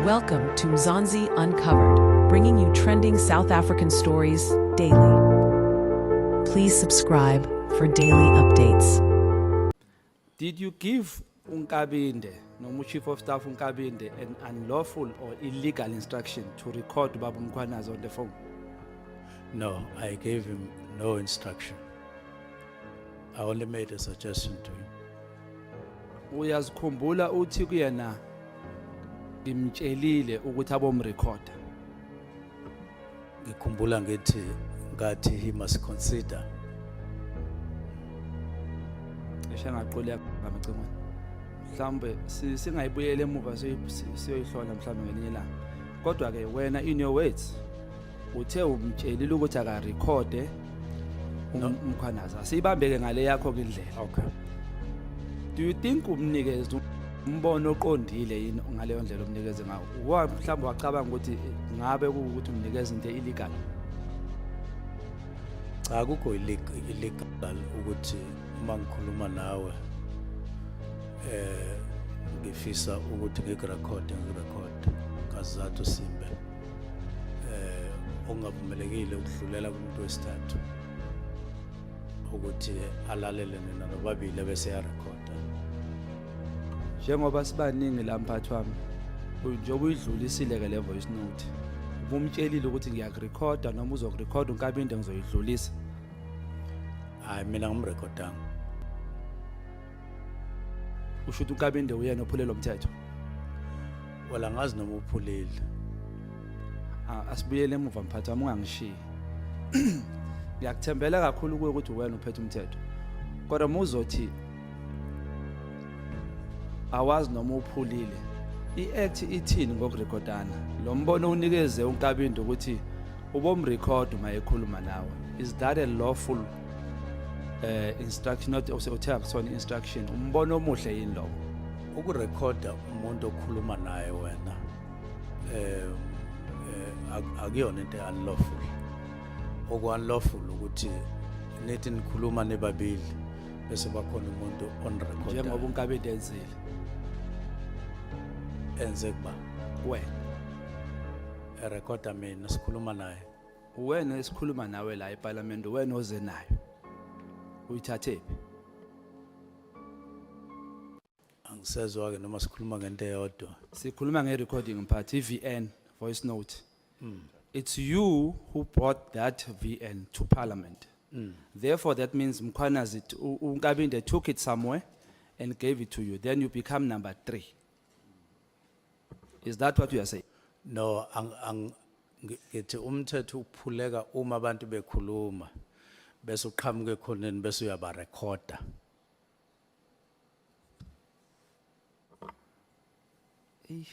Welcome to Mzansi Uncovered, bringing you trending South African stories daily. Please subscribe for daily updates. Did you give uNkabinde noma uChief of Staff uNkabinde an unlawful or illegal instruction to record Baba Mkhwanazi on the phone? No, I gave him no instruction. I only made a suggestion to him. Uyazikhumbula uthi kuyena ngimtshelile ukuthi abomrecorda. Ngikhumbula ngithi ngathi he must consider. Cishe ngaquleka ngamacingwane. Mhlawumbe singayibuyela emuva siyoyihlola mhlawumbe ngelinye ilanga. Kodwa ke wena, in your words, uthe umtshelile ukuthi akarekhode No. uMkhwanazi. Asiyibambeke ngale yakho ke indlela. Okay. Do you think umnikeze umbono oqondile yini ngaleyo ndlela omnikeze ngawo? Wa mhlawumbe wacabanga ukuthi ngabe kuwukuthi umnikeza into illegal? Cha, akukho illegal ukuthi uma ngikhuluma nawe ngifisa ukuthi ngikurekhode ngazathu simbe ongavumelekile ukudlulela kumuntu wesithathu ukuthi alalele nina nobabili bese yarekhoda. Njengoba sibaningi la, mphathi wami, njengoba uyidlulisile ke le voice note, ubumtshelile ukuthi ngiyakurekhoda noma uzokurekhoda uNkabinde, ngizoyidlulisa? Hayi, mina ngimrekhodanga. Usho ukuthi uNkabinde uyena ophule lo mthetho? Wala ngazi noma uphulile. Ah, asibuyele emuva, mphathi wami, ungangishiyi. Ngiyakuthembela kakhulu kuwe ukuthi wena uphethe umthetho, kodwa uma uzothi awazi noma uphulile, i-act ithini ngokurekhodana? Lo mbono unikeze uNkabinde ukuthi ubomrecord uma ekhuluma nawe, is that a lawful instruction? Not uthe akusona instruction, umbono omuhle yini lowo? Ukurekhoda umuntu okhuluma naye wena akuyona into unlawful. Oku unlawful ukuthi nithi nikhuluma nibabili bese bakhona umuntu on record. Njengoba uNkabinde enzile. Enze kuba? Wena. Erekhoda mina sikhuluma naye? Wena esikhuluma nawe la eParliament, wena oze nayo, uyithathe phi? Angisezwa ke noma sikhuluma ngento eyodwa. Sikhuluma nge-recording, mphathi, i-VN voice note. It's you who brought that VN to parliament. Therefore that means Mkhwanazi, uNkabinde took it somewhere and gave it to you, then you become number 3. Is that what you are saying? No, ngithi umthetho uphuleka uma abantu bekhuluma bese uqhamuka ekhoneni bese uyabarekhoda. Eyi.